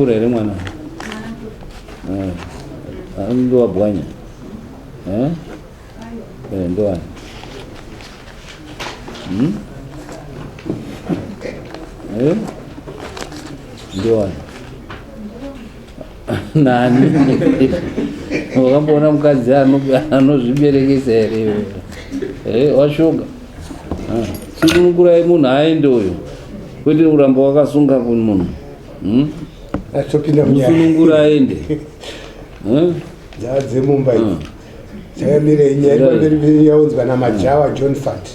Kura here mwana? Eh. Ndo wabwanya. Eh? Eh, ndo wani. Hmm? Eh? Ndo wani. Nani? Wakamboona mukadzi anozviberekesa here iwe? Eh, washoga. Ah, sunungurai munhu aende uyo. Kwete kuramba wakasunga munhu. Hmm? Atopinda munyaya. Musunungura aende. Hmm? Nyaya dzemumba idzi. Hmm. Dzakamira nyaya iri pamberi penyu yaunzwa naMajawa John Fat.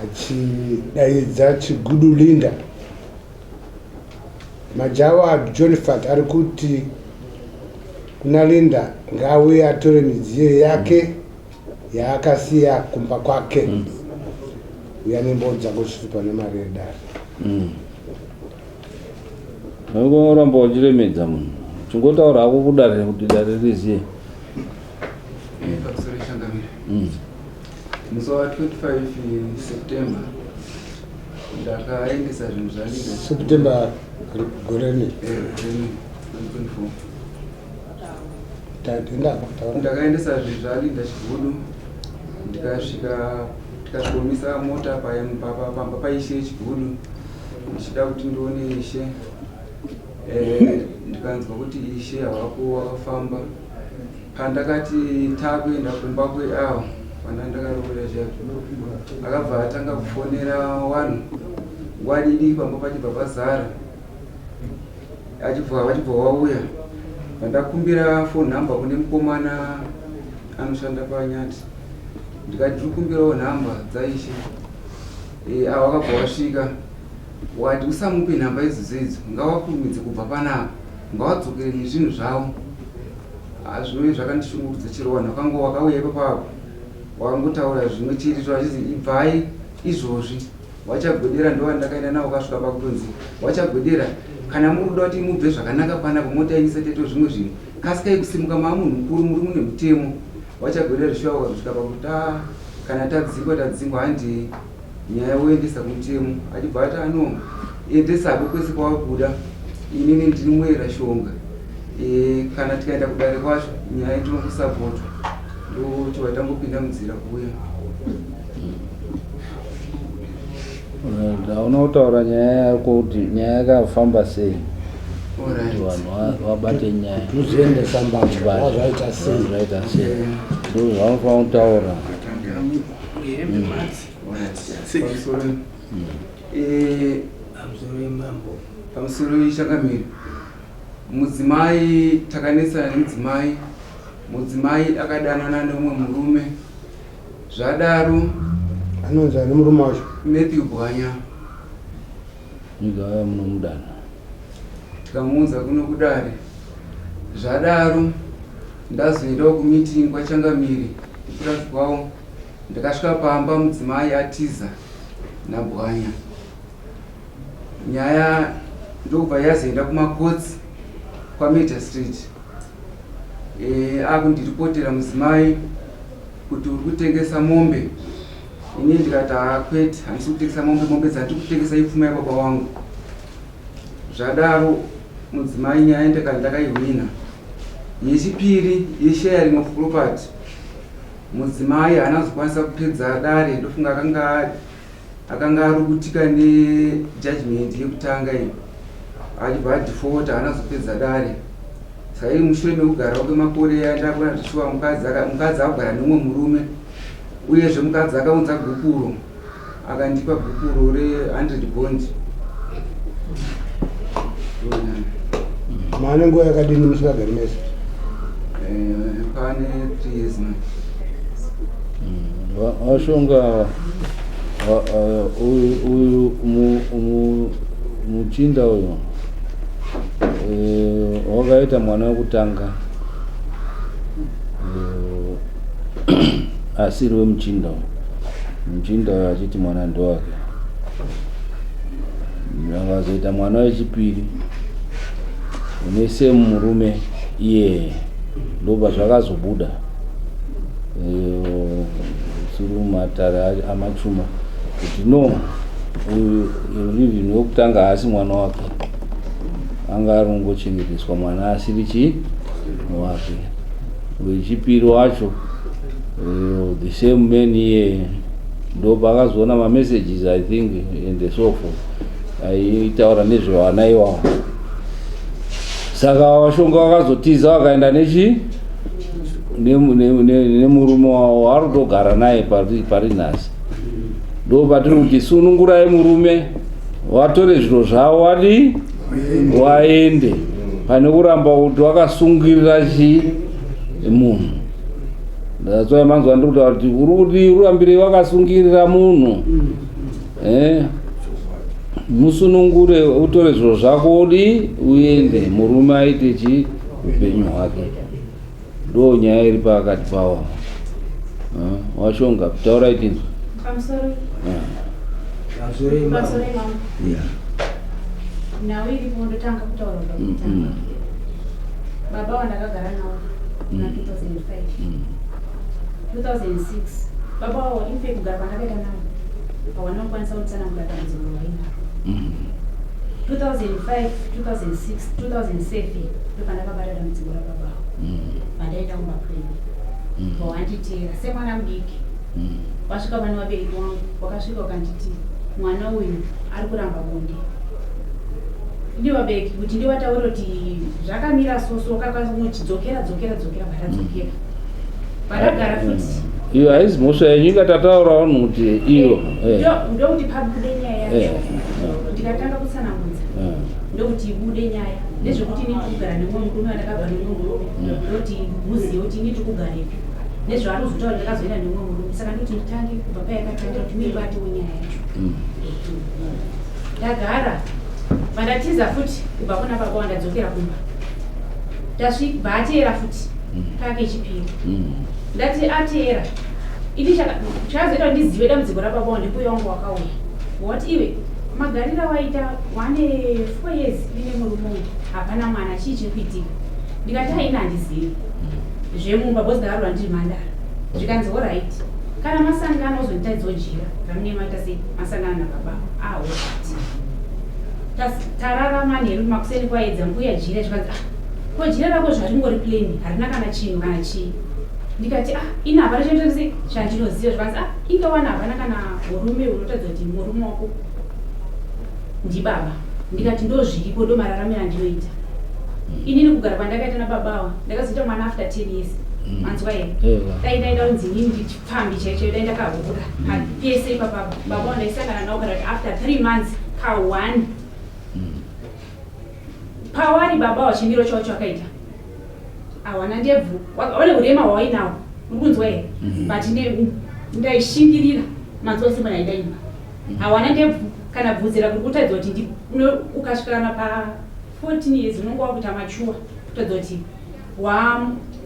Achidaidza Chigudu Linda. Majawa John Fat ari kuti kuna Linda ngaauye atore midziyo yake yaakasiya kumba kwake. Uya nembodzo dzako zvitupa nemari yedare. Uramba uchiremedza munhu chingotaura hako kudare kuti dare riziye. Pamusoro changamire. Musi wa 25 September ndakaendesa zvinhu zvaLinda. September gore rini? Gore 2024. Tatenda taura. Ndakaendesa zvinhu zvaLinda Chigudu ndikasvika tikasvikomisa mota pamba paIshe Chigudu ndichida kuti ndione Ishe. Ndikanzwa kuti Ishe havapo wakafamba. Pandakati takuenda kumba kweawo pana ndakaroora chacho akabva atanga kufonera vanhu nguva diki pamba pachibva pazara achibva vachibva wauya pandakumbira phone number kune mukomana anoshanda panyati ndikati ndiri kukumbirawo nhamba dzaIshe. Avo wakabva wasvika wati usamupe nhamba idzodzo idzo ngawakurumidze kubva panapa ngawadzokere nezvinhu zvavo. Zvinove zvakandishungurudza chero vanhu vakanga wakauya ipapo wakangotaura zvimwe chete zvachizi ibvai izvozvi wachagwedera ndovandakaenda navo kasvika pakutonzi wachagwedera kana muri kuda kuti mubve zvakanaka panapa motaimisa teto zvimwe zvinhu kasikai kusimuka maa munhu mukuru muri mune mutemo wachagwedera zvishuwa wakazosvika pakuti ah, kana tadzingwa tadzingwa handi nyaya woendesa kumutemo achibva ati ano endesako kwese kwawakuda inini ndiri muera shonga kana tikaenda kudare kwacho nyaya tinokusapotwa ndokuti watangopinda munzira kuuya. Hauna kutaura nyaya yako kuti nyaya yakafamba sei kuti vanhu vabate nyaya uzoendesa mbavha zvaita sei zvaita sei ndo zvaunofanira kutaura. Pamusoro changamire mudzimai takanetsana nemudzimai mudzimai akadanana neumwe murume zvadaro anonzi ani murume wacho? Matthew Bwanya. Nyika yauya munomudana. Tikamuunza kuno kudare zvadaro ndazoendawo kumeeting kwachangamire kupurazi kwavo ndakasvika pamba mudzimai atiza naBwanya. Nyaya ndokubva yazoenda kumakotsi kwamagistrate akundiripotera mudzimai kuti uri kutengesa mombe ini ndikati haa kwete handisi kutengesa mombe mombe dzandiri kutengesa ipfuma yababa wangu zvadaro mudzimai nyaya ndakaihwina yechipiri yesharing of property mudzimai haana kuzokwanisa kupedza dare ndofunga akanga akanga arukutika nejudgment yekutanga iyi achibva adefaulta haana kuzopedza dare saka iri mushure mekugarawo kwemakore andakuona zvishuwa mukadzi akugara neumwe murume uyezve mukadzi akaunza gupuro akandipa gupuro re100 bond. Maane nguva yakadini musingagari mese? Pane 3 years manje. Vashonga uyu muchinda uyu wakaita mwana wekutanga asiri wemuchinda uyu muchinda uyu achiti mwana ndowake akazoita mwana wechipiri une same murume iyeye ndobva zvakazobuda through matare amachuma kuti no uyu Livin wekutanga haasi mwana wake. Anga ari kungochengeteswa mwana asiri chii wake. Wechipiri wacho, the same man iye, ndopaakazoona mamessages, I think, and so forth, aitaura nezvevana iwawo. Saka vashonga vakazotiza, vakaenda nechi nemurume wavo vari kutogara naye pari nhasi. Ndo patiri kuti sunungurai murume, watore zviro zvavo, wadii, waende, pane kuramba kuti wakasungirira chi munhu. That's why manzwa ndiri kutaura kuti uri kuti urambirei wakasungirira munhu. Musunungure, utore zviro zvako, udi uende, murume aite chi upenyu hwake. Ndo nyaya iri pakati pawo. Washonga, taurai tinzwa. Pamusoro. Pamusoro, mama. Nhau iripo, ndotanga kutaura kubva kutanga. Baba wandakagara navo muna 2005, 2006, baba wavo infe. Kugara kwandakaita navo, hawana kukwanisa kutsanangura dambudziko ravainaro. 2005, 2006, 2007 ndopandakabata dambudziko rababa avo. Pandaenda kumba kwedu, wawanditeera semwana mudiki, wasvika pane vabereki wangu, wakasvika ukanditi mwana uyu ari kuramba bonde. Ndi vabereki kuti ndivataure kuti zvakamira soso, kakamuti dzokera, dzokera, dzokera. Vandadzokera, vandagara futi. Iyo haisi mhosva yenyu, inga tataura vanhu kuti iyo Ndokuti pabude nyaya yacho, ndikatanga kutsanangudza, ndokuti ibude nyaya nezvekuti ini ndikugara nemumwe murume, wandakabva nemumwe murume. Ndokuti muzive kuti ini ndikugarepi, nezvaari kuzotaura, ndakazoenda nemumwe murume. Saka ndoti nditange kubva payakatangira kuti muibatewo nyaya yacho. Ndagara, vandatiza futi kubva kuna baba, wandadzokera kumba, tasvika ateera futi kake chipiri. Ndati ateera ini, chakazoita kuti ndizive dambudziko rababa, ndimbuya wangu wakauya wati, "Iwe, magariro waita wane 4 years ine murume uyu, hapana mwana, chii chiri kuitika?" Ndikati, "Haina, handizivi zvemumba because ndakarwa ndiri mhandara." Zvikanzi, "Alright, kana masangana uzonditaidzo jira ramune maita sei masangana nababa." Alright, tarara manheru, makuseni kwaedza, mbuya jira. Zvikanzi, "Ah, ko jira rako zvaringori plain, harina kana chinhu kana chii?" Ndikati, "Ah, ini hapana chandinoziva chandinoziva." Zvikanzi, "Ah, ingawana hapana kana urume unotaridza kuti murume wako ndibaba." Ndikati, "Ndo zviripo, ndo mararamiro andinoita inini kugara kwandakaita nababa ava." Ndakazoita mwana after 10 years, manzwa here? Dai ndaida kunzi inini ndichipfambi chaicho, dai ndakahura pese ipapapa. Baba vandaisangana navo kana kuti after 3 months ka one. Pawari baba wachimiro chavo chakaita, hawana ndebvu, wane urema hwawainawo, uri kunzwa here? But ndaishingirira, manzwa, semwana aidaimba. Hawana ndebvu kana bvudzi rako kutaridza kuti ukasvika kana pa 14 years unonge wakuita mature, kutaridza kuti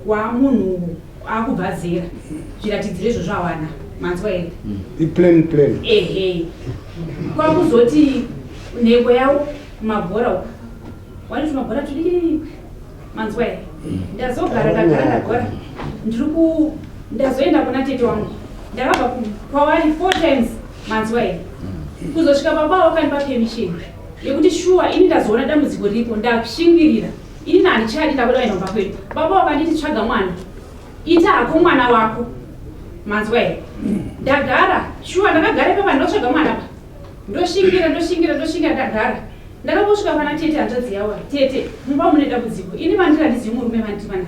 wamunhu akubva zera. Zviratidziro izvozvo hawana, manzwa here? Iplain plain. Ehe, kwakuzoti nhengo yavo mabhora uku, wanoti mabhora tudiki, manzwa here? Ndazogara, ndagara, ndagara, ndiri ku ndazoenda kuna tete wangu. Ndakabva kwavari four times, manzwa here? Kuzosvika baba wakandipa permission yekuti shuwa ini ndazoona dambudziko riripo, ndashingirira, ini handichadi, ndakuda kuenda kumba kwedu. Baba wakanditi, "Tsvaga mwana, ita hako mwana wako," manzwa here? Ndagara, shuwa ndakagara ipapa, ndotsvaga mwana pa, ndoshingira, ndoshingira, ndoshingira, ndagara. Ndakambosvika pana tete, hanzvadzi yavo. "Tete, mumba mune dambudziko, ini mandiri handizivi murume mandiri mana."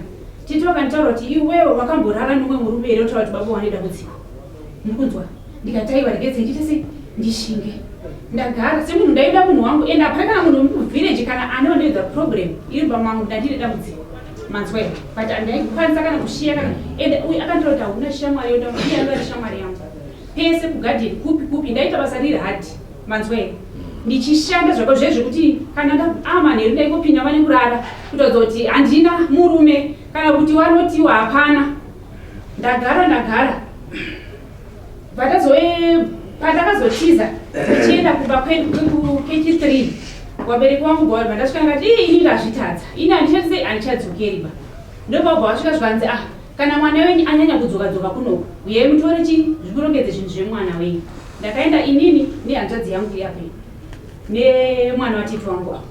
Tete vakanditaura kuti, "Iwewe wakamborara nomwe murume here utaura kuti baba wane dambudziko?" Muri kunzwa? Ndikati, "Aiwa, regedzei ndiite sei, ndishinge." Ndagara semunhu ndaida munhu wangu, ende hapana kana munhu wemuvillage kana ane wandoedza problem iri mumba mangu. Ndandine dambudziko, manzwa here? But handaikwanisa kana kushiya kana, ende uyu akanditora kuti hauna shamwari yoda, iye anga ari shamwari yangu pese, kugadheni, kupi kupi. Ndaita basa riri hard, manzwa here? Ndichishanda zvako zvezvekuti kana amanheru ndaingopinda vane kurara, kutaridza kuti handina murume kana kuti wanotiwa hapana. Ndagara, ndagara, bvatazove pandakazotiza tichienda kumba kwedu kechi3, vabereki vangu bva vandasvika, ndikati, "Ii, ini ndazvitadza, ini handichasei, handichadzokeri ba." Ndobva vasvika, zvikanzi, "Ah, kana mwana wenyu anyanya kudzoka dzoka kunoku, uyai mutore chii, zvikurongedze zvinhu zvemwana wenyu." Ndakaenda inini nehanzvadzi yangu yape nemwana watete wangu avo.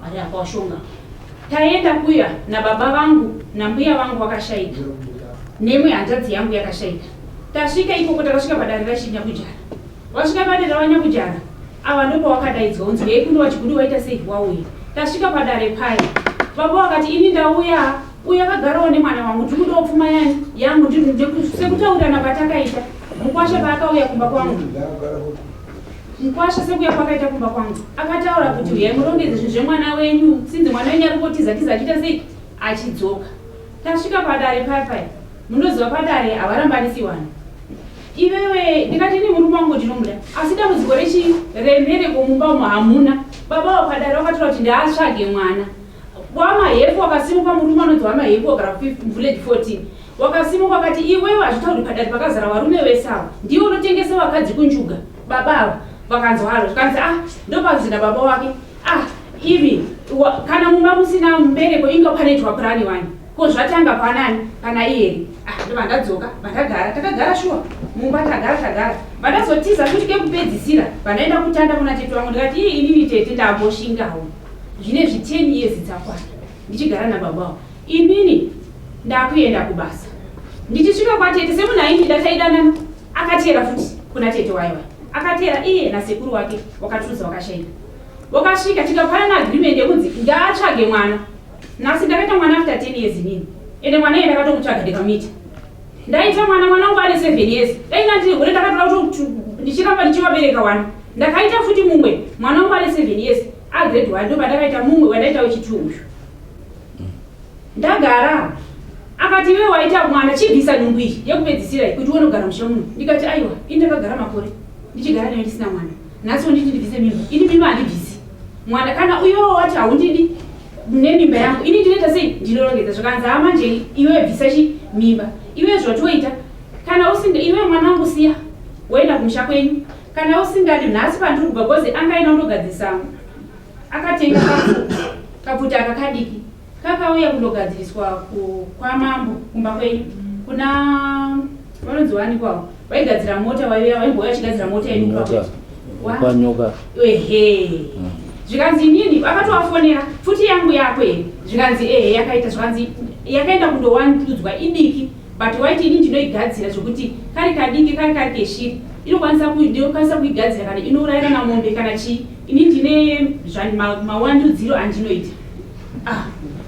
Vari apa washonga. Taenda kuya nababa vangu nambuya vangu vakashaika nemwe hanzvadzi yangu yakashaika. Tasvika ikoko takasvika padare rachinyakujara. Wasvika padare raVaNyakujara ava ndopawakadaidzwa unzi huyai kuno VaChigudu waita sei wauya. Tasvika padare paya baba vakati ini ndauya uyu akagarawo nemwana wangu ndiri kudawo pfuma yani yangu sekutaurirana kwatakaita mukwasha paakauya kumba kwangu mukwasha sekuya kwakaita kumba kwangu akataura kuti huyai murongedze zvinhu zvemwana wenyu sinzi mwana wenyu ari kotiza tiza achiita sei achidzoka Tasvika padare paya paya munoziva padare havarambanisi vanhu iwewe ndikati ini murume wangu ndinomuda asi dambudziko rechi remhereko mumba umo hamuna baba wapadare wakatora kuti ndaatsvage mwana wamahefu wakasimuka murume anonzi wamahefu wagara village 14 wakasimuka wakati iwewe hazvitauri padare pakazara varume vese ava ndiwe unotengesa vakadzi kunjuga baba ava vakanzwaro zvikanzi ah ndopanzi nababa wake Ah, imi kana mumba musina mbereko inga panoitwa purani wani ko zvatanga panani pana iyeri ah, ndobva ndadzoka vandagara takagara shuwa mumba tagara tagara vandazotiza kuti kekupedzisira vandaenda kutanda kuna tete wangu ndikati ii inini tete ndamboshingawo zvine zvi 10 years dzakwana ndichigara nababawo inini ndakuenda kubasa ndichisvika kwatete semunhu aindida taidanana akateera futi kuna tete waiwa akateera iye nasekuru wake wakatuza wakashaika Wakasvika tikapanana agreement yekunzi ngaatsvage mwana. Nhasi ndakaita mwana after 10 years inini. Ende mwana iye ndakatomutsvaga ndikamuita. Ndaita mwana mwana wangu ane 7 years. Dai ndandiri hure ndakatora kuti ndichiramba ndichivabereka wana. Ndakaita futi mumwe mwana wangu ane 7 years. A grade 1 ndopandakaita mumwe wandaita wechi 2 uyu. Ndagara akati iwe waita mwana chibvisa nhumbu iyi yekupedzisira iyi kuti uone kugara mushe muno. Ndikati aiwa ini ndakagara makore ndichigara newe ndisina mwana. Nhasi wonditi ndibvise mimba. Ini mimba handibvisi. Mwana kana uyowo wati haundidi nemimba yangu ini ndinoita sei ndinorongedza zvikanzi haa manje iwe bvisa chi mimba iwe zvatoita kana usinga iwe mwana wangu siya woenda kumusha kwenyu kana usingadi nhasi pandiri kubva bhozi angaenda kundogadzisa Akatenga kapfuti, kapfuti aka kadiki kakauya kundogadziriswa kwamambo kumba kwenyu kuna vanonzi wani kwavo vaigadzira mota vaiuya vaimbouya vachigadzira mota yenyu kumba kwanyoka ehe zvikanzi inini vakatovafonera pfuti yangu yako here zvikanzi ehe yakaita zvikanzi yakaenda kundowandudzwa idiki but waiti ini ndinoigadzira zvekuti kari kadiki kari kari keshiri inokwanisa ndinokwanisa kuigadzira kana inouraya kana mombe kana chii ini ndine mawandudziro andinoita ah,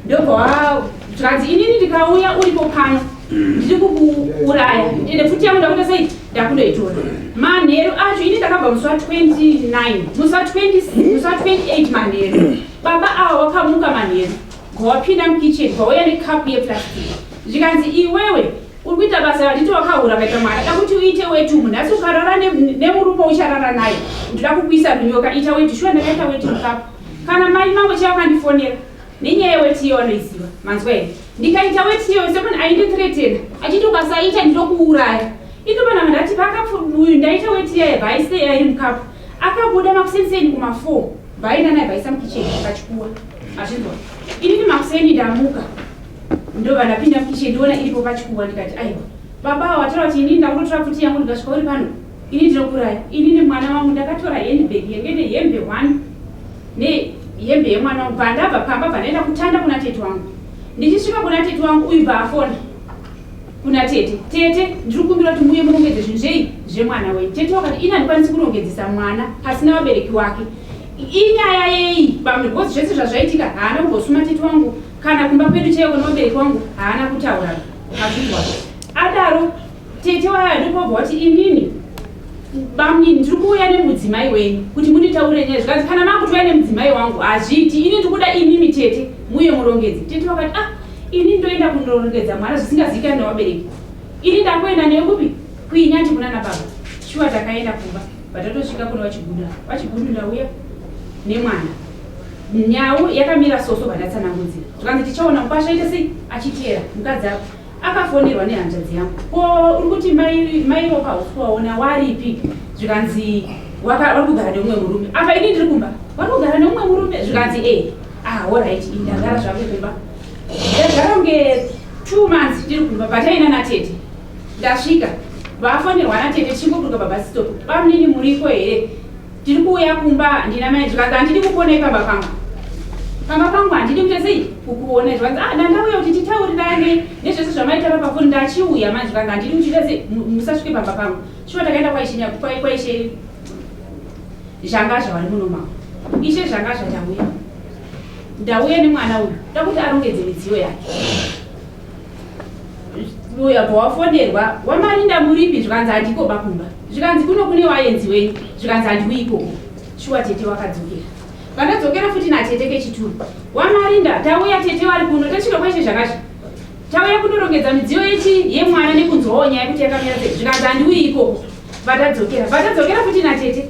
ndobva zvikanzi inini ndikauya uripo pano ndiri kukuuraya ende pfuti yangu ndakuita sei ndakundoitora manheru acho ini ndakabva musi wa 29 musi wa 20 musi wa 28 manheru baba ava wakamuka manheru Gwawapinda mukitchen gwauya necup yeplastic zvikanzi iwewe uri kuita basa vanditi wakahura kaita mwana da kuti uite weti umu nhasi ukarara nemurume ucharara naye ndoda kukuisa runyoka ita weti shuwa ndakaita weti mukapu kana mai mangu chaivo vakandifonera nenyaya yeweti iyo vanoiziva manzwa here ndikaita weti iyoyo semunhu aindithreatena achiti ukasaita ndinokuuraya indopana ndati pakapfuuyu ndaita weti iyaye bhaisei airi mukapu akabuda makuseniseni kuma 4 bhaina naye bhaisa mukitchen akachikuwa Mazvinzwa? Inini makuseni ndamuka ndobva ndapinda mukitchen ndiona iripo pachikuwa ndikati aiwa baba ava wataura kuti inini ndakutotora pfuti yangu ndikasvika uri pano ini ndinokuraya inini mwana wangu ndakatora handbag yange ine hembe one nehembe yemwana wangu bva ndabva pamba bva ndaenda kutanda kuna tete wangu ndichisvika kuna tete wangu uyu bva afona kuna tete tete ndiri kukumbira kuti muuye murongedze zvinhu zvei zvemwana wenyu tete wakati ini handikwanisi kurongedzesa mwana pasina vabereki wake inyaya yei bamwe because zvese zvazvaitika haana kumbosuma tete wangu kana kumba kwedu chaiko nevabereki wangu haana kutaura azvinzwa adaro tete waya ndopobva wati inini bamnini ndiri kuuya nemudzimai wenyu kuti munditaurire nyaya zvikanzi kana makutouya nemudzimai wangu hazviiti ini ndiri kuda imimi tete muuye murongedze tete wakati ah ini ndoenda kundorongedza mwana zvisingazivikani nevabereki ini ndakuenda newe kupi kuinyati kuna nababa shuwa takaenda kumba vatatosvika kuna vachigudu vachigudu ndauya nemwana nyau yakamira soso vandatsanangudzira zvikanzi tichaona mukwasha aita sei achiteera mukadzi ako akafonerwa nehanzvadzi yangu ko uri kuti mai ropa hausi kuvaona waripi zvikanzi vari kugara neumwe murume apa ini ndiri kumba vari kugara neumwe murume zvikanzi e ah orit ndagara zvangu kumba ndagara kunge two months ndiri kumba but aina natete ndasvika vafonerwa natete tichingoburuka pabus stop bamunini muriko here tiri kuuya kumba ndina mai zvikanzi handidi kukuonai pamba pangu Pamba pangu handidi kuita sei kukuona zvikanzi ah ndandauya kuti titaurirane nezvese zvamaitaura pafoni ndachiuya manje zvikanzi handidi kuti ita sei musasvike pamba pangu. Shuwa takaenda kwaishe kwaishe Zhangazha vari muno mavo. Ishe Zhangazha ndauya. Ndauya nemwana uyu ndakuti arongedze midziyo yake. Uya bva wafonerwa wamarinda muripi zvikanzi handiko bakumba. Zvikanzi kuno kune wayenzi wenyu zvikanzi handiuyi ikoko. Shuwa tete wakadzokera. Vandadzokera futi natete kechituru. Wamarinda tauya tete vari kuno tasvika kwaishe Zhangazha. Tauya kundorongedza midziyo yechi yemwana nekunzwawo nyaya kuti yakamira sei zvikanzi handiuyi ikoko. Vatadzokera vatadzokera futi natete.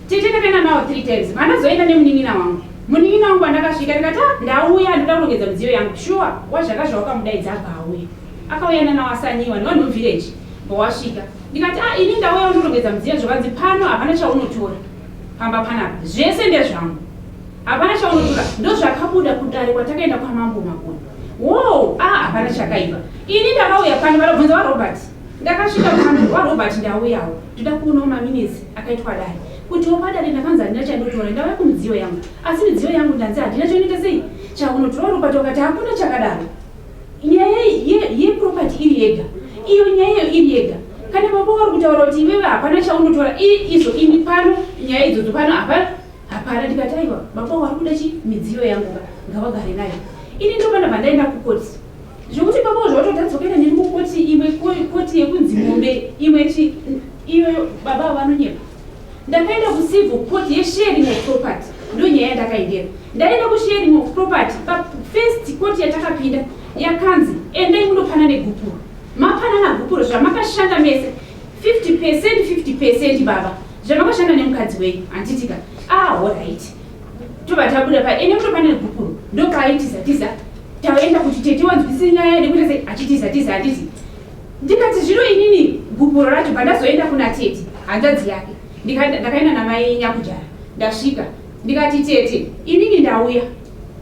Tete ndakaenda nawo 3 times. Vandazoenda nemunin'ina wangu. Munin'ina wangu andakasvika ndikati ah ndauya ndoda kurongedza midziyo yangu. Shuwa wazvaka zvawakamudaidza abva auya. Akauya nana wasanyiwa nevanhu village bva wasvika. Ndikati ah ini ndauya kundorongedza midziyo zvakanzi pano hapana chaunotora pamba panapa. Zvese ndezvangu. Hapana chaunotora. Ndozvakabuda kudare kwatakaenda kwamambo Makoni. Woo ah hapana chakaipa. Ini ndakauya pano vanobvunza vaRobert. Ndakasvika pano waRobert ndauyawo ndoda kuonawo maminutes akaitwa dare. Kutiwo padare ndakanzi handina chandotora ndauya kumidziyo yangu. Asi midziyo yangu ndanzi handina chaunoita sei chaunotora Robert wakati hakuna chakadaro. Nyaya yeproperty iri yega iyo nyaya iyo iri yega kana baba wari kutaura kuti iwewe hapana chaunotora izvo ini pano nyaya idzodzo pano hapana hapana ndikati aiwa baba wari kuda chi midziyo yangu ka ngavagare nayo ini ndopana pandaenda kukoti zvekuti baba zvawatotadzokera neni kukoti imwe koti yekunzi mombe imwe chi iyoyo baba vanonyepa ndakaenda kucivil court yesharing of property ndo nyaya yandakaendera ndaenda kusharing of property pafirst court yatakapinda yakanzi endai munopana negupuro mapanana gupuro zvamakashanda mese 50% 50% baba zvamakashanda nemukadzi wenyu handitika ah alright tobva tabuda pa ende munopana negupuro ndopaaitiza tiza taenda kuti tete wanzwisise nyaya nekuti sei achitiza tiza handiti ndikati zvino inini gupuro racho bva ndazoenda kuna tete hanzvadzi yake ndakaenda namai nyakujara ndasvika ndikati tete inini ndauya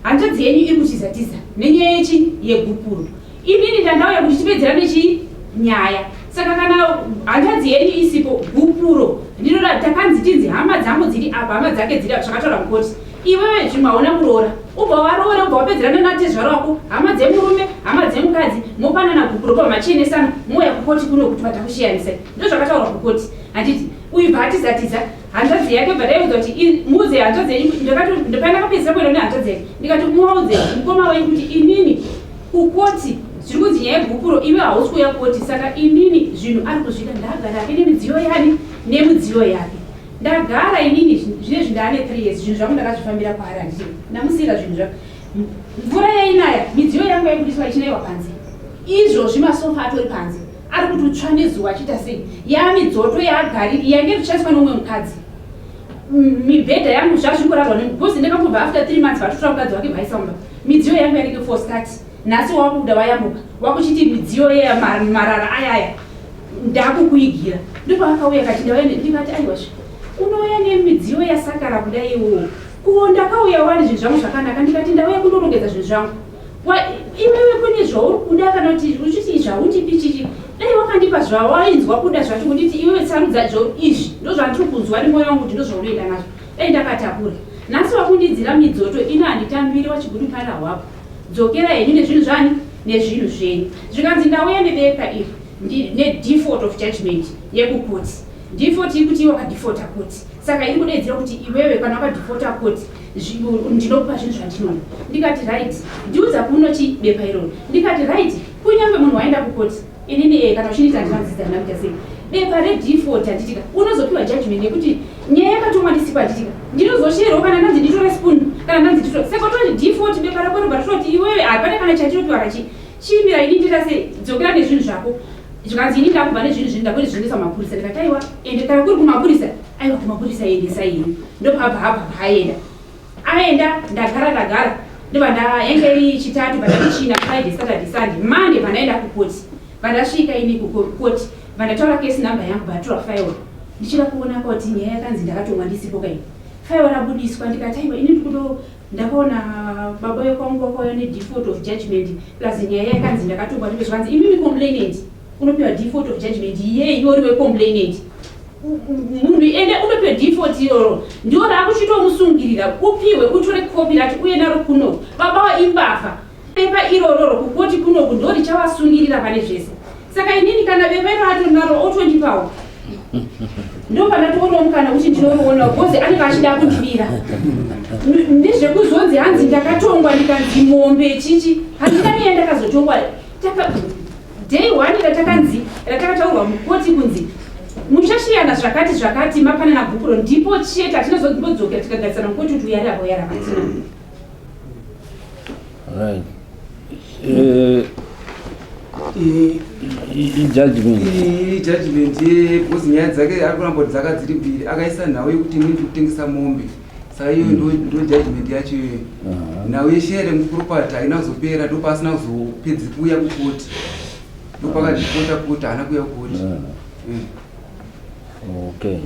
hanzvadzi yenyu iri kutiza tiza nenyaya yechi yegupuro inini ndandauya kuti tipedzerane chii nyaya saka kana hanzvadzi yenyu isipo gupuro ndinoda takanzi tinzi hama dzangu dziri apa hama dzake dziri apa zvakataura mukoti iwewe zvimwe hauna kuroora ubva waroora ubva wapedzerana natezvara wako hama dzemurume hama dzemukadzi mopanana gupuro pa machenesana mouya kukoti kuno kuti vatakushiyanisai ndo zvakataurwa kukoti handiti uyu bva atizatiza hanzvadzi yake bva ndaiudza kuti muudze hanzvadzi yenyu ndopandakapedzisa kuenda nehanzvadzi yake ndikati muwaudze mukoma wenyu kuti inini kukoti zviri kunzi nyaya yegupuro iwe hausi kuuya koti saka inini zvinhu ari kuzvida ndagara ake nemidziyo yani nemidziyo yake ndagara inini zvinezvi ndaane 3 years zvinhu zvangu ndakazvifambira kwaari handiti ndamusiyira zvinhu zvangu mvura yainaya midziyo yangu yaibudiswa ichinaiwa panze izvozvi masofa atori panze ari kuti utsva nezuva achiita sei yamidzoto yaagariri yange ichishandiswa neumwe mukadzi mibhedha yangu zvazvingorarwa because ndakambobva after 3 months vatotora mukadzi wake vaisa mumba midziyo yangu yanenge for start nhasi wakuda wayambuka wakuchiti midziyo yemarara ayaya ndakukuigira ndopaakauya kati ndauya ndikati aiwazve unouya nemidziyo yasakara kudai iwowo kuwo ndakauya wani zvinhu zvangu zvakanaka ndikati ndauya kundorongedza zvinhu zvangu iwewe kune zvauri kuda kana kuti uchiti zvaundipi chichi dai wakandipa zvawainzwa kuda zvacho kunditi iwewe sarudza zvo izvi ndozvandiri kunzwa nemwoyo wangu kuti ndozvaunoenda nazvo dai ndakatakura nhasi wakundidzira midzoto ino handitambiri wachigudu pana hwapo dzokera henyu nezvinhu zvani nezvinhu zvenyu zvikanzi ndauya nebepa iri nedefault of judgment yekukoti default iri kuti iwe wakadefaulta koti saka iri kudaidzira kuti iwewe kana wakadefaulta koti ndinokupa zvinhu zvandinoda ndikati right ndiudza kunochi bepa iroro ndikati right kunyange munhu waenda kukoti inini e kana uchindiita ndinodzidza ndinakuita sei bepa redefault handitika unozopiwa judgment yekuti nyaya yakatomwa ndisipo handitika ndinozosherawo kana ndanzi nditore spoon kana ndanzi nditore saka toti default bepa rako robva ritoti iwewe hapana kana chatinopiwa kachi chiimira ini ndita sei dzokera nezvinhu zvako zvikanzi ini ndakubva nezvinhu zvinhu ndakuti zviendesa kumapurisa ndikati aiwa ende kana kuri kumapurisa aiwa kumapurisa endesa ini ndopabva habva paaenda aenda ndagara ndagara ndobva ndaenge iri chitatu bva china Friday Saturday Sunday Monday bva ndaenda kukoti bva ndasvika ini kukoti bva ndataura case number yangu bva ndatora file ndichida kuona kuti nyaya yakanzi ndakatongwa ndisipo kai file rabudiswa ndikati aiwa ini ndikuto ndakaona baba wekwangu wakauya nedefault of judgment plus nyaya yakanzi ndakatongwa ndipo zvikanzi imimi complainant unopiwa default of judgment yei iwe uri wecomplainant. Munhu ende unopiwe default iroro ndiwo raakuchitomusungirira upiwe utore kopi racho uye naro kunoku baba wa imbavha bepa irororo kukoti kunoku ndo richavasungirira pane zvese saka inini kana bepa iro atori naro otondipawo ndopandatoona mukana kuti ndinoriona bhozi anenge achida kundibira nezvekuzonzi hanzi ndakatongwa ndikanzi mombe chichi handina niya ndakazotongwa Day one ratakanzi ratakataurwa mukoti kunzi muchashiyana zvakati zvakati mapanana gupuro ndipo chete hatinazombodzokera tikagarisana mukoti kuti uyari apa uyari apa hatina. Right. Eh, ijudgment ijudgment because nyaya dzake ari kuramba kuti dzaka dziri mbiri akaisa nhau yekuti inini ndikutengesa mombe saka iyoyo ndo judgment yacho iyoyo nhau yeshere muproperty haina kuzopera ndopaasina kuzopedzi kuuya kukoti ndopakadipota koti haana kuuya kukoti mm. Okay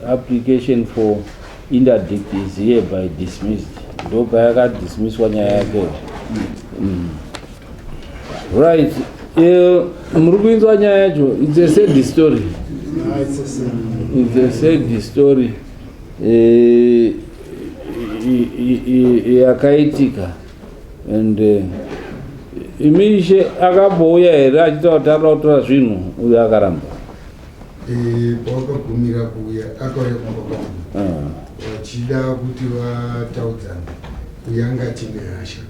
application for interdict is hereby dismissed ndopayakadismisswa nyaya yake mm. Right eh, muri kuinzwa nyaya yacho it's a sad story ah, it's a sad story eh, yakaitika and eh, imi ishe akambouya here achitaura kuti arikuda kutora zvinhu uyo akaramba eh, pawakagumira kuuya akauya kumba kwangu ah. vachida kuti vataudzana uyo anga achine hasha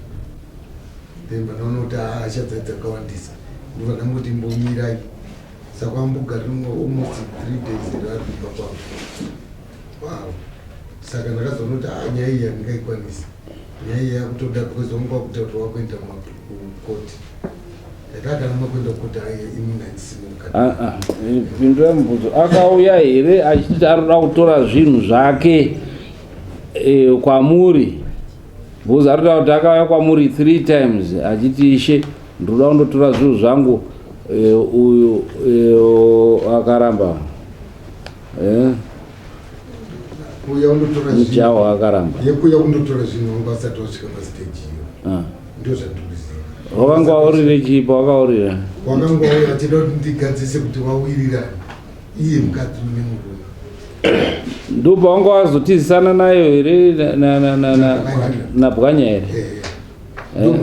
then vanoona kuti ah, hasha dzai dzakawandisa ndobva ndangoti mbomirai saka ambogara almost three days vari kumba kwangu wow saka ndakazoona kuti ah, nyaya iyi handingaikwanisi nyaya iyi yakutoda because wanga wakuita kuti wakuenda kukoti ndakagara makuenda kukoti aye ini handisimuka ah, ah, pindura mubvunzo akauya here achiti arikuda kutora zvinhu zvake eh, kwamuri because arikuda kuti akauya kwamuri three times achiti ishe ndinoda kundotora zvinhu zvangu eh, uyu eh, akaramba eh. kuuya kundotora mujaho akaramba yekuuya kundotora zvinhu wanga wasati wasvika pastage iyo ah. ndo zvandikuziva wakanga waurire chii pawakaurira wakanga wauya achida kuti ndigadzise kuti wawirirana iye mukadzi une murume ndopawanga wazotizisana nayo here nabwanya here eh, eh.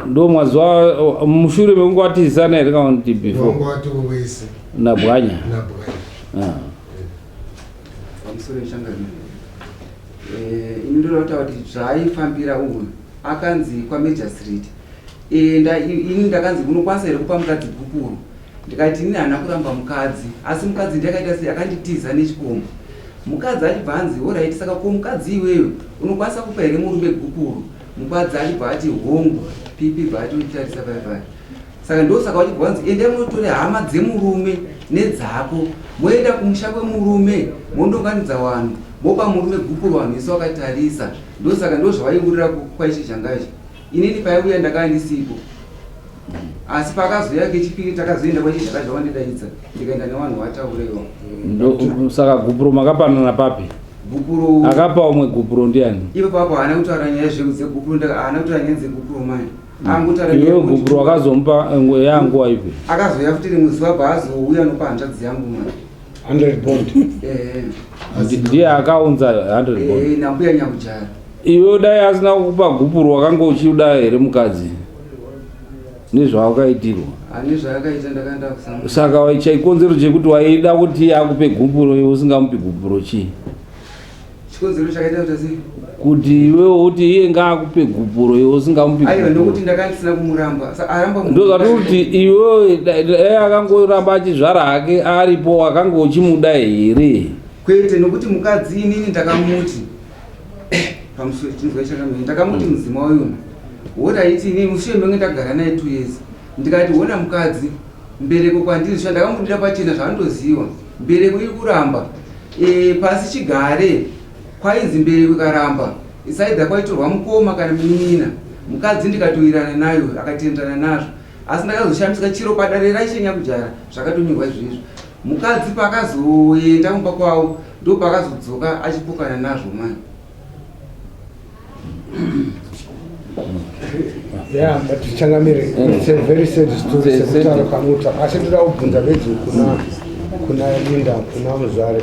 ndo mazuva mushure mekunge watizisana here kana kuti before nabwanya ah. Pamusoro yechangano eh, ini ndoda kutaura kuti zvaaifambira uyu akanzi kwamajor street ini ndakanzi unokwanisa here kupa mukadzi gupuro ndikati ini haana kuramba mukadzi asi mukadzi ndakaita sei akanditiza nechikomba mukadzi achibva anzi horaiti saka ko mukadzi iweyo unokwanisa kupa here murume gupuro mukadzi achibva ati hongu pipi bva atotarisa paya paya Saka ndosaka vachibva vanzi endai munotore hama dzemurume nedzako moenda kumusha kwemurume mondonganidza vanhu mopa murume gupuro vanhu vese vakatarisa ndosaka ndozvavaiurira kwaishe zhangaizvi inini paiuya ndakanga ndisipo asi paakazouya kechipiri takazoenda kwaishe zhangaizvi vakandidaidza ndikaenda nevanhu vataurewo saka gupuro makapanana papi gupuro akapa umwe gupuro ndiani ipo papo haana kutaura nyaya zvedzegupuro haana kutaura nyaya dzegupuro mani Iwe gupuro wakazomupa eh, yanguva ipi? Akazouya futi rimwe zuva paazouya nopa hanzvadzi yangu mwana. 100 bond. Eh. Ndiye akaunza 100 bond. Eh, nambuya Nyakujara. Iwe dai asina kukupa gupuro wakanga uchiuda here mukadzi? Nezvawakaitirwa. Ane zvaakaita ndakaenda kusanga. Saka chaikonzero chekuti waida kuti akupe gupuro iwe usingamupi gupuro chii? Chikonzero chakaita kuti sei? Kuti iwewe uti iye ngaakupe gupuro iwe usingamupi. Aiwa nokuti ndakanga ndisina kumuramba. Saka aramba mu. Ndozvati kuti iwewe dai akangoramba achizvara hake aripo wakanga uchimuda here? Kwete nokuti mukadzi inini ndakamuti pamusoro chinzwa chakamira ndakamuti mm. mudzimai uyu woraiti inini mushure menge ndagara naye 2 years ndikati wona mukadzi mbereko kwandiri zva ndakamudira pachena zvaanotoziva mbereko iri kuramba e, pasi chigare kwainzi mbereko ikaramba isaidha kwaitorwa mukoma kana munin'ina mukadzi ndikatoirana nayo akatenderana nazvo asi ndakazoshamisika chiro padare raishe nyakujara zvakatonyorwa izvezvo mukadzi paakazoenda kumba kwavo ndopakazodzoka achipokana nazvo mani Yeah, but Changamire, it's a very sad story sekutaura kwamuta. Asi ndoda kubvunza bedzi kuna kuna Linda kuna Muzvare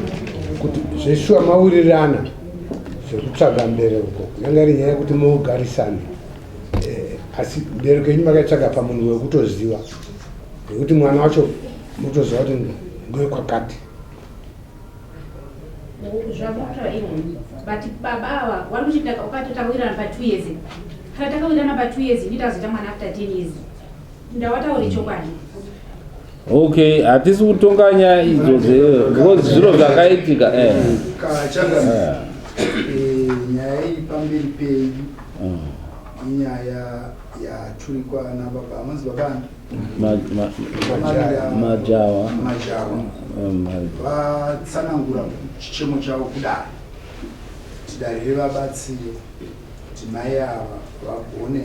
kuti zveshuwa mawirirana zvekutsvaga mbereko yanga iri nyaya yekuti mugarisane eh, asi mbereko yenyu makaitsvaga pamunhu wekutoziva nekuti mwana wacho mutoziva kuti ngewekwakati. Zvakutaura ivo but baba ava wari kuti ukati takawirirana pa 2 years kana takawirirana pa 2 years ini tazoita mwana after 10 years ndawataure chokwadi. Okay, hatisi kutonga nyaya idzo because zviro zvakaitika eh. Kachanga eh. Nyaya iri pamberi pedu inyaya yaturikwa nababa amanzi baba ani? Majawa. Majawa vatsanangura chichemo chavo kudare kuti dare rivabatsire kuti mai ava vagone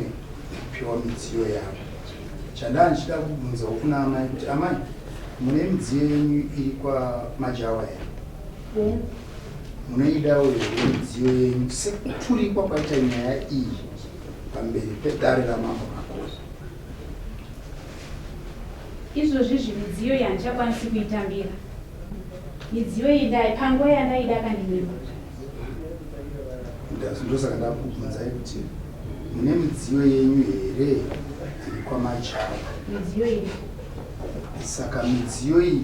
kupiwa midziyo yavo. Chandaa ndichida kubvunzawo kuna amai kuti amai mune midziyo yenyu iri kwaMajawa here? Munoidawo here midziyo yenyu sekuturikwa kwaita nyaya iyi pamberi pedare raMambo Makoni? Izvozvi izvi midziyo iyi handichakwanisi kuitambira. Midziyo iyi ndai panguva yandaida akandinyima. Ndosaka ndakubvunzai kuti mune midziyo yenyu here iri kwaMajawa? Midziyo iyi. Saka midziyo iyi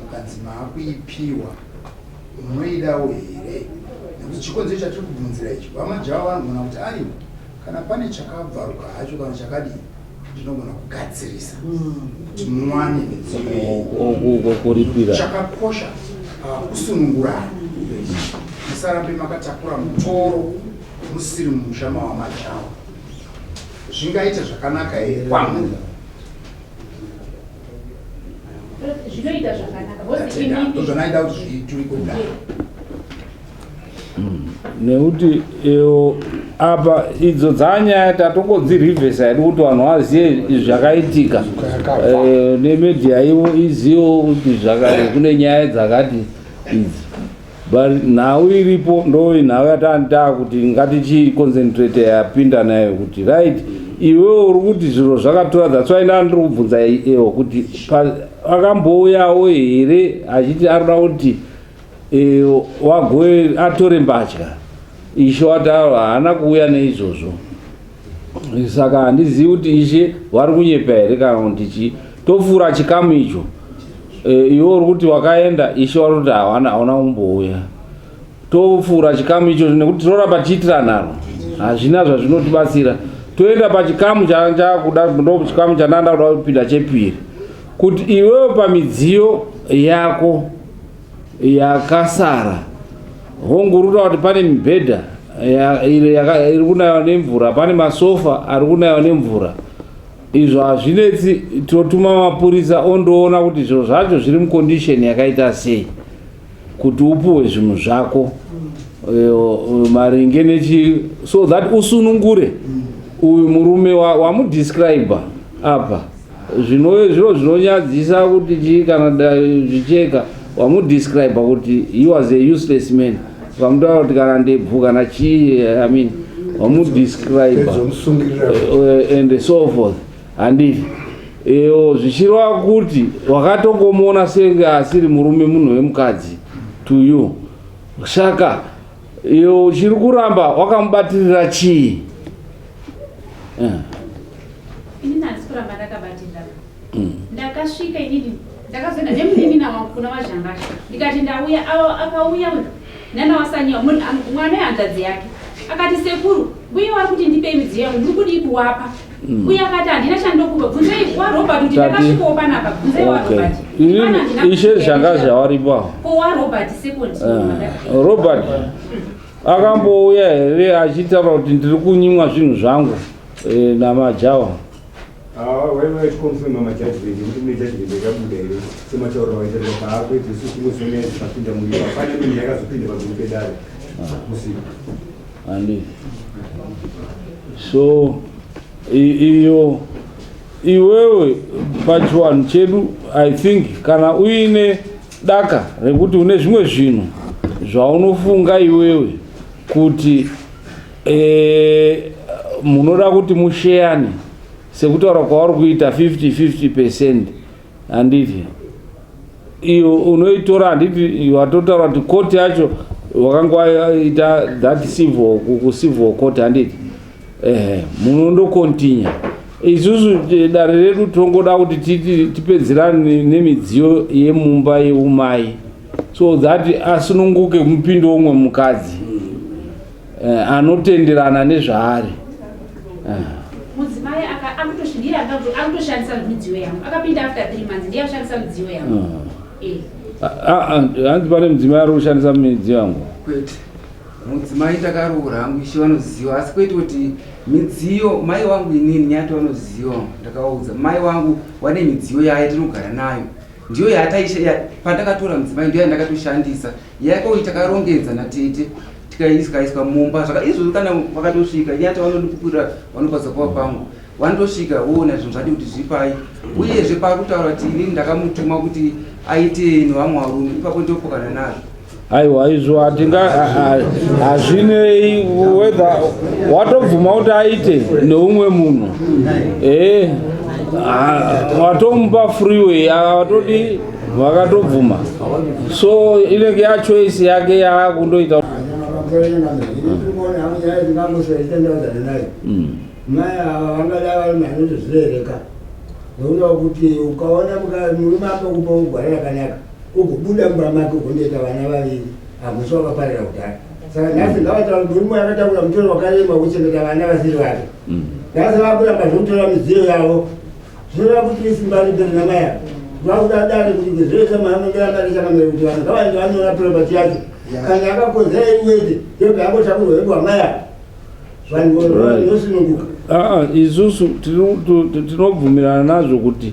mukanzi maakuipiwa munoidawo here? Nekuti chikonzero chatiri kubvunzira ichi, vaMajawa vanogona kuti aiwa kana pane chakabvaruka hacho kana chakadii ndinogona kugadzirisa kuti muwane midziyo yenyu. Kuripira. Chakakosha kusunungurana, musarambe makatakura mutoro musiri mumusha mawamajawa. Zvingaita zvakanaka here kwamuri? Zvinoita zvakanaka because inini Ndozvanaida kuti zviturikwe kudai. Nekuti iyo apa idzo dzanyaya tatongodzirivhesa hedu kuti vanhu vazive zvakaitika. Nemedia ivo izivo kuti kune nyaya dzakati idzi, but nhau iripo ndo nhau yatanga kuti ngatichiconcentrate yapinda nayo kuti right, iwewe uri kuti zviro zvakatora. That's why ndaa ndiri kubvunza iwo kuti akambouyawo here achiti arikuda kuti wagoe atore mbatya. Ishe wataura haana kuuya neizvozvo, saka handizivi kuti ishe vari kunyepa here kana kuti chii. Topfuura chikamu icho. Iwe uri kuti wakaenda, ishe vari kuti hawana hauna kumbouya. Topfuura chikamu icho nekuti tinoramba tichiitira nharo, hazvina zvazvinotibatsira. Toenda pachikamu chakuda, ndo chikamu chandanda kuda kupinda chepiri, kuti iwewe pamidziyo yako yakasara, hongu uri kutaura kuti pane mibhedha iri kunayiwa nemvura, pane masofa ari kunayiwa nemvura. Izvo hazvinetsi, totuma mapurisa ondoona kuti zviro zvacho zviri mucondition yakaita sei kuti upuwe zvinhu zvako maringe nechi so that usunungure uyu murume wamudescribe apa. Zvino zviro zvinonyadzisa kuti chii kana zvicheka wamudescribe kuti he was a useless man, ukamutaura kuti kana ndebvu kana chii, I mean, wamudescribe and so forth, handiti? Iyo zvichireva kuti wakatongomuona senge asiri murume, munhu wemukadzi to you. Saka iyo uchiri kuramba wakamubatirira chii? Inini handisi kuramba ndakabatirira. Ndakasvika inini, ndakazoenda nemunin'ina wangu kuna vaZhangasha, ndikati ndauya. Akauya uyu nana wasanyiwa mwana wehanzvadzi yake, akati, "Sekuru, uye wari kuti ndipei midziyo yangu, ndiri kudii kuwapa?" Uye akati, "Handina chandokupa, bvunzei waRobert kuti ndakasvikawo panapa, bvunzei waRobert." Inini ishe Zhangazha waripo. Ko waRobert second? Robert akambouya here achitaura kuti ndiri kunyimwa zvinhu zvangu naMajawa? Waiva vachiconfirma majudgment ekuti mune judgment yakabuda here sematauriro vaita paakwete. Isu tingoziva dzakapinda muripo, hapana imwe yakazopinda pamberi pedare usiku. Handiti so iyo iwewe pachiwanhu chedu, I think kana uine daka rekuti une zvimwe zvinhu zvaunofunga iwewe kuti munoda kuti musheyane sekutaura kwauri kuita 50 50%, handiti? Iyo unoitora handiti watotaura kuti court yacho wakanga waita that civil kucivil court handiti? Ehe, munondokontinya. Isusu dare redu tongoda kuti tipedzerane nemidziyo yemumba yeumai so that asununguke mupinde umwe mukadzi anotenderana nezvaari. Mudzimai akutoshandira, akutoshandisa midziyo yangu. Akapinda after 3 months, ndiye ashandisa midziyo yangu. Hanzi pane mudzimai ari kushandisa midziyo yangu. Kwete, mudzimai ndakaroora hangu, ishe vanoziva, asi kwete kuti midziyo mai wangu inini nyati vanoziva. Ndakaudza mai wangu wane midziyo yayo tinogara nayo, ndiyo yataisha pandakatora mudzimai, ndiyo yandakatoshandisa yakauyi takarongedza natete tikaiswa mumba. Zvaka izvozvo kana vakatosvika nyati vanondipupurira, vanokwanisa kuva pangu, vanotosvika voona zvinhu zvadi kuti zvipai. Uyezve paakutaura kuti inini ndakamutuma kuti aite nevamwe varume, ipapo ndopokana nazvo. Aiwa, izvo hatinga hazvinei whether watobvuma kuti aite neumwe munhu, watomupa freeway, watodi vakatobvuma, so inenge yachoice yake yaakundoita. Mai ava vangada vari manotozvirereka nekuda kuti ukaona murume apokupa ugwara rakanaka, ugobuda mumba make ugondoita vana vaviri, hamusi wakaparira kudhara. Saka nhasi ngavataura, murume akatakura mutoro wakarema wekuchengeta vana vasiri vake. Nhasi vakuramba zvekutora midziyo yavo, zvinoreva kuti isimba riperi namai ava. Vakuda dare kuti zvese maanongera chakamira kuti vanhu ngavaende vanyora property yacho. Kana akakonzera iwete, yobva yangotakurwa yopiwa mai ava, vanhu vanosununguka. Aa, isusu tinobvumirana nazvo kuti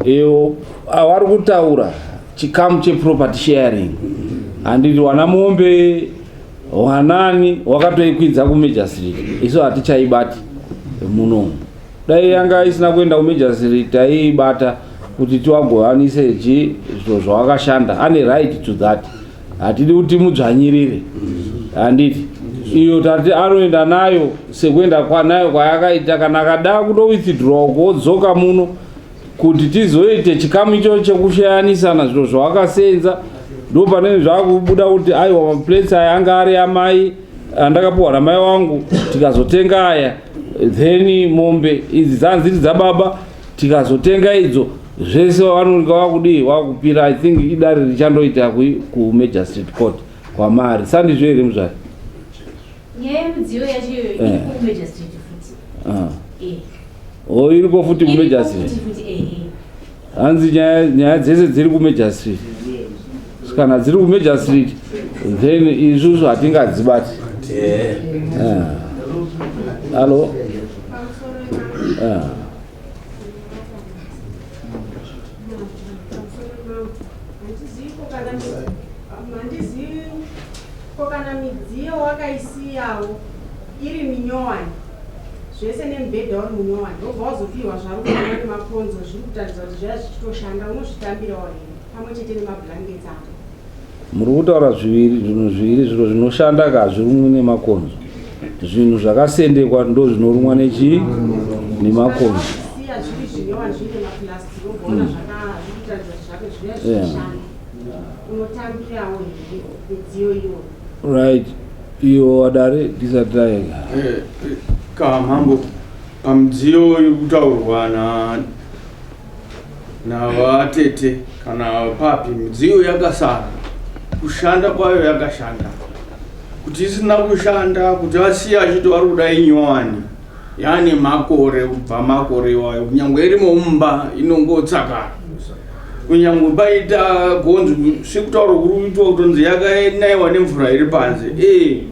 iyo avari kutaura chikamu cheproperty sharing, handiti? Wana mombe wanani wakatoikwidza kumagistrate, isu hatichaibati munomu. Dai yanga isina kuenda kumagistrate taiibata kuti tiwagovanise chi zviro zvawakashanda. Ane right to that, hatidi kuti mudzvanyirire, handiti? Iyo tati anoenda nayo sekuenda kwanayo kwayakaita. Kana akada kudo withdraw kodzoka muno kuti tizoite chikamu icho chekushayanisana zviro zvawakasenza, ndo pane zvakubuda kuti aiwa, maplates aya anga ari amai andakapiwa namai wangu, tikazotenga aya, then mombe idzi dzanziri dzababa, tikazotenga idzo. Zvese vanonga vakudii vakupira. I think idare richandoita kumagistrate court kwamari, sandizvo here muzvari? Nyaya yemidziyo yacho iyoyo iri kumagistrate futi. Ah. O, iriko futi Iriko kumagistrate? futi futi, ehe. Hanzi nyaya dzese dziri kumagistrate. Kana dziri kumagistrate, then isusu hatingadzibati. Ah. Alo. Ah. Handizivi ko kana midziyo wakaisiyawo iri minyowani zvese nemubhedha uri munyowani, wobva wazopiwa zvarukanwa nemakonzo, zviri kutaridza kuti zvaya zvichitoshanda, unozvitambirawo here pamwe chete nemablankets ako? Muri kutaura zviviri, zvinhu zviviri. Zviro zvinoshanda ka hazvirumwi nemakonzo. Zvinhu zvakasendekwa ndo zvinorumwa nechi nemakonzo. Siya zviri zvinyowani zvine maplastic, wobvaona zviri kutaridza kuti zvake zviya zvichishanda, unotambirawo here midziyo iyoyo? Right, iyo wadare tisati taenda. Kamambo, pamudziyo iri kutaurwa na navatete kana papi, midziyo yakasara kushanda kwayo yakashanda. Kuti isina kushanda, kuti vasiya achiti vari kuda inyowani yaane makore, kubva makore iwayo, kunyange irimo mumba inongotsakara, kunyange paita gonzo sekutaura kuri kuitwa kutonzi yakanaiwa nemvura iri panze, ee,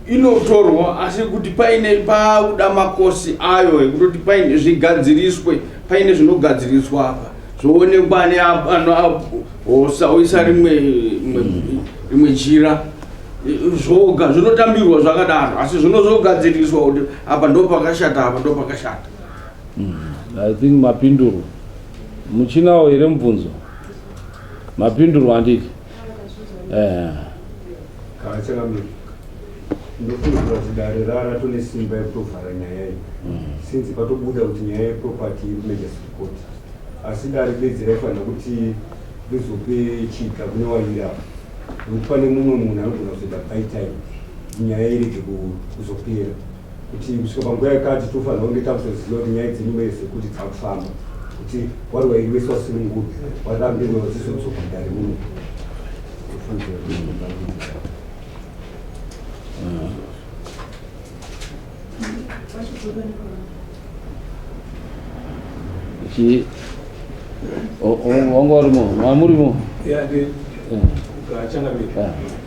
inotorwa. Asi kuti paine pakuda makosi ayo ekutoti paine zvigadziriswe, paine zvinogadziriswa apa, zvoonekwa neanohosa oisa rimwe jira, zvoga zvinotambirwa zvakadaro, asi zvinozogadziriswa kuti apa ndo pakashata, apa ndo pakashata. I think mapinduro muchinawo here mubvunzo? Mapinduro, handiti? Kavachakamira, ndofungira kuti dare ratone simba yekutovhara nyaya iyi, since patobuda kuti nyaya yeproperty iri kumagistrate court, asi dare bedzi raifanira kuti rizope chiga kune waviri ava nekuti pane mumwe munhu anogona kuzoita by time kuti nyaya irege kuzopera kuti kusvika panguva yakati tofanira kunge takutoziva kuti nyaya dzenyumba idzi dzekuti dzakufamba kuti wari wairi wese wasunungurwa warambe wazizodzoka dare muno. Chi wanga urimo mamurimo.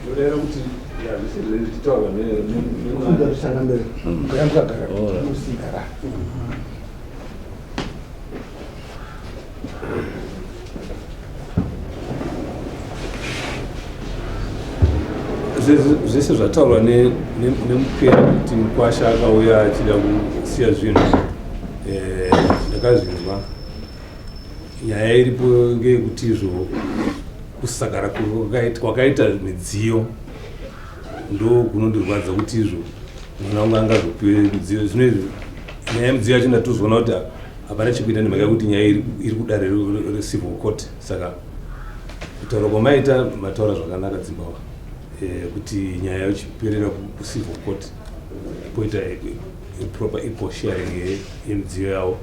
Ndodera kuti zvichitaurwa zvese zvataurwa nemupera kuti mukwasha akauya achida kusiya zvinhu eh, ndakazvinzwa. Nyaya iripo ngeyekuti izvo kusakara kwakaita midziyo ndo kunondirwadza kuti izvo mwana wangu angazopiwe midziyo zvino izvi. Nyaya yemidziyo yacho ndatozoona kuti hapana chekuita nemhaka yekuti nyaya iri kudare recivil court. Saka kutaura kwamaita mataura zvakanaka dzimbawa eh, kuti nyaya yochiperera kucivil court poita proper equal sharing yemidziyo yavo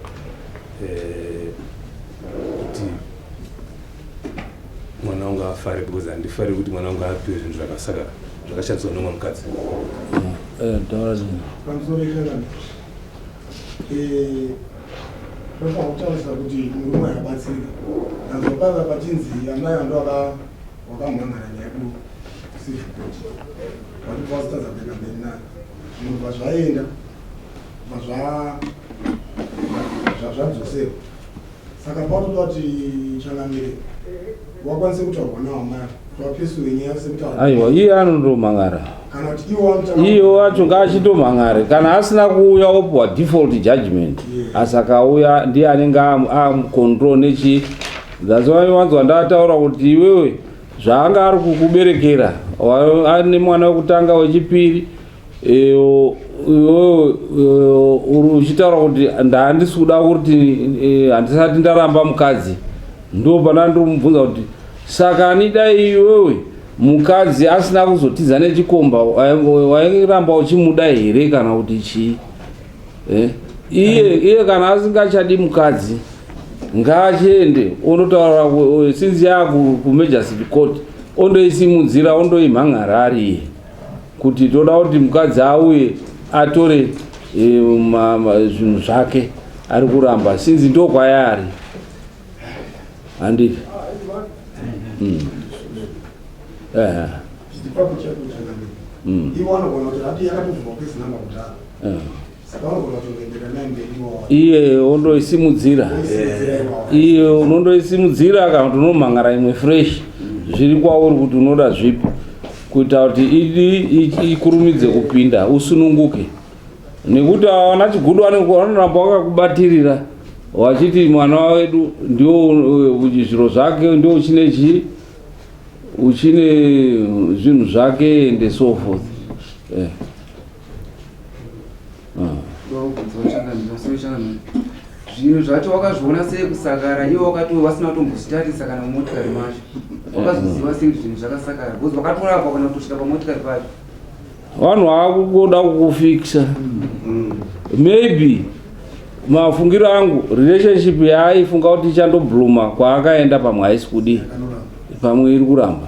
eh, kuti mwana wangu afare because handifari kuti mwana wangu apiwe zvinhu zvakasakara zvakashandiswa nomwe mukadzi. Eh, taura zvinhu. Pamusoro ikanaka. Eh, ndofanira kutaurisa kuti murume akabatsirika. Ndanzwa pava pachinzi amai ando wakamhan'ara nyaya kucivil court. Vatobva vazotadza kuenda mberi nayo. Zvinhu bva zvaenda bva zvadzoserwa. Saka pautoda kuti changamire wakwanise kutaurwa nawo amai kuti vapesure nyaya sekutaura. Aiwa, iye anondomhan'ara. Kana kuti iwo vanotanga Iye wacho ngaachindomhan'are. Kana asina kuuya opiwa default judgment. Asi akauya ndiye anenge amucontrol nechi. That's why wanzwa ndataura kuti iwewe zvaanga ari kukuberekera ane mwana wekutanga wechipiri iwewe uri uchitaura kuti ndahandisi kuda kuti handisati ndaramba mukadzi, ndo pana ndomubvunza kuti saka ani dai iwewe mukadzi asina kuzotiza nechikomba wairamba uchimuda here kana kuti chii? Iye kana asingachadi mukadzi ngaachiende ondotaura since yaaku kumajor city court ondoisimudzira ondoimhan'ara ari iye kuti toda kuti mukadzi auye atore zvinhu zvake ari kuramba since ndo kwayaari handiti. Ipapo chaipo changamire. Ivo vanogona kuti hati yakatovhurwa case number kudhara. Saka vanogona kutongoenderera nayo mberi ivo. Iye ondoisimudzira. Voisimudzira ivo. Iye unondoisimudzira kana kuti unomhan'ara imwe fresh, zviri kwauri kuti unoda zvipi kuita kuti idi ikurumidze kupinda usununguke, nekuti awana chigudu vanoramba vakakubatirira vachiti mwana wedu ndio zviro zvake ndio uchine chii uchine zvinhu zvake and so forth. Zvinhu zvacho wakazviona sei kusakara ivo wakati vasina kutombozvitarisa kana mumotikari macho wakazoziva sei kuti zvinhu zvakasakara because wakatorapwa kana kutosvika pamotikari pacho? Vanhu vakuda kukufikisa maybe mafungiro angu relationship yaaifunga kuti ichandobluma kwaakaenda pamwe haisi kudii, pamwe iri kuramba.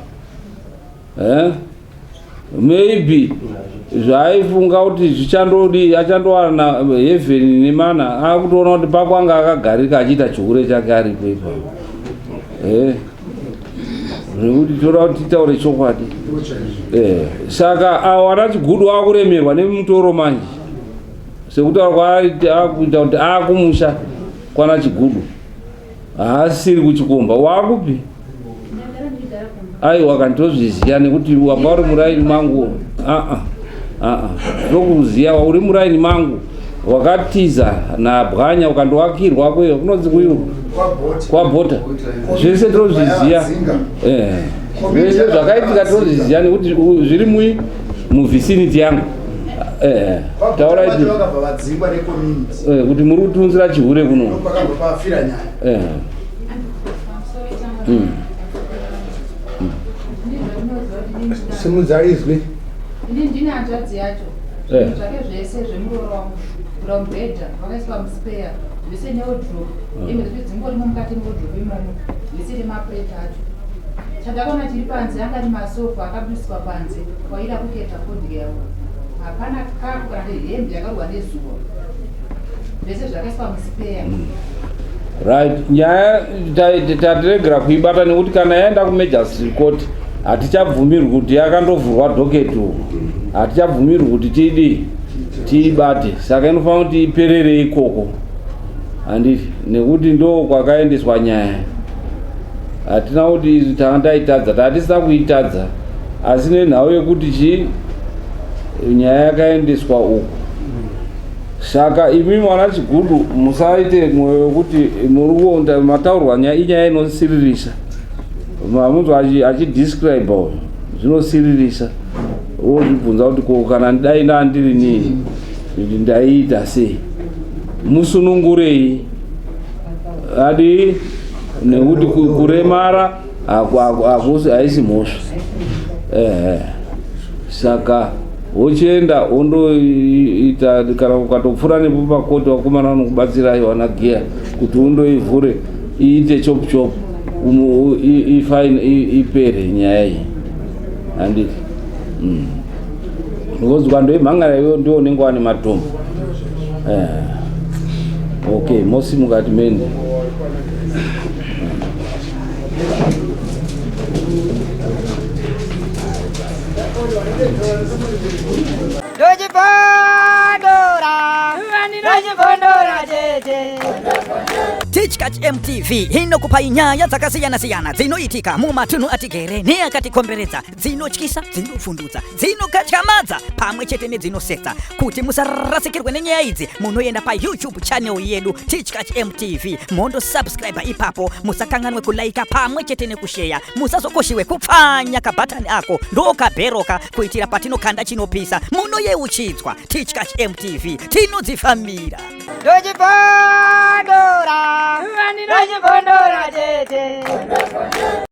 Maybe zvaaifunga kuti zvichandodi achandowana heaven nemana akutoona kuti pakwanga akagarika achiita chihure chake aripo ipapo. Zvekuti toda kuti titaure chokwadi. Saka avo vana chigudu akuremerwa nemutoro manje sekutaura kwaari akuita kuti akumusha kwana chigudu haasiri kuchikomba wakupi. Ndagara ndichigara kumba. Aiwa, kanditozviziya nekuti wanga uri muraini mangu. Aa aa ndokuziya uri muraini mangu wakatiza nabwanya ukandowakirwa kweyo kunonzi kuyu kwabhota zvese tinozviziya. Zvese zvakaitika tinozviziya nekuti zviri muvicinity yangu. Taura Vacho vakabva vadzingwa necommunity. Kuti muri kutiunzira chihure kuno. Ndopakabva pafira nyaya. Simudza izwi. Ini ndini hanzvadzi yacho. Eh. Zvinhu zvake zvese zvemuroora wangu kubvira mubhedha wakaiswa muspeya zvese newodrop hembe dzacho dzingorimo mukati mewodrop imomo zvese nemapureti acho. Chandakaona chiri panze anga ari masofa akabudiswa panze kwaida kuketa fodya yavo. Hapana kapu kana hembe yakarohwa nezuva. Zvese zvakaiswa muspeya. Right, nyaya tatiregera kuibata nekuti kana yaenda kumagistrate court hatichabvumirwi kuti yakandovhurwa docket uku, hatichabvumirwi kuti tiidi tiibate, saka inofanira kuti iperere ikoko, handiti? Nekuti ndo kwakaendeswa nyaya. Hatina kuti izvi tanga taitadza, tatisina kuitadza, asi nenhau yekuti chii, nyaya yakaendeswa uku. Saka imi mwana Chigudu musaite mwoyo wekuti muri kuonda mataurwa nyaya, inyaya inosiririsa. Mamunzwa achidescribe uyu, zvinosiririsa. Wozvibvunza kuti ko kana dai ndandiri nii ndaiita sei? Musunungurei adi nekuti kuremara hakusi haisi mhosva. Ehe, saka wochienda wondoita kana ukatopfuura nepo pakoti, vakomana vanokubatsirai wana giya kuti undoivhure iite chop chop, ipere nyaya iyi, handiti? Because ukandoimhangara iwe ndiwo unenge wane matombo. Okay, mosimuka timende. Ndochibondora, ndochibondora chete. Tichkach MTV inokupai nyaya dzakasiyana-siyana dzinoitika mumatunhu atigere neakatikomberedza, dzinotyisa, dzinofundutsa, dzinokatyamadza pamwe chete nedzinosetsa. Kuti musarasikirwe nenyaya idzi, munoenda paYouTube channel yedu Tichkach MTV, mondosubscribe ipapo. Musakanganwe kulaika pamwe chete nekusheya. Musazokoshiwe kupfanya kabhatani ako ndokabheroka kuitira patinokanda chinopisa munoyeuchidzwa. Tichkach MTV, tinodzifambira. Ndochibondora, ndochibondora chete.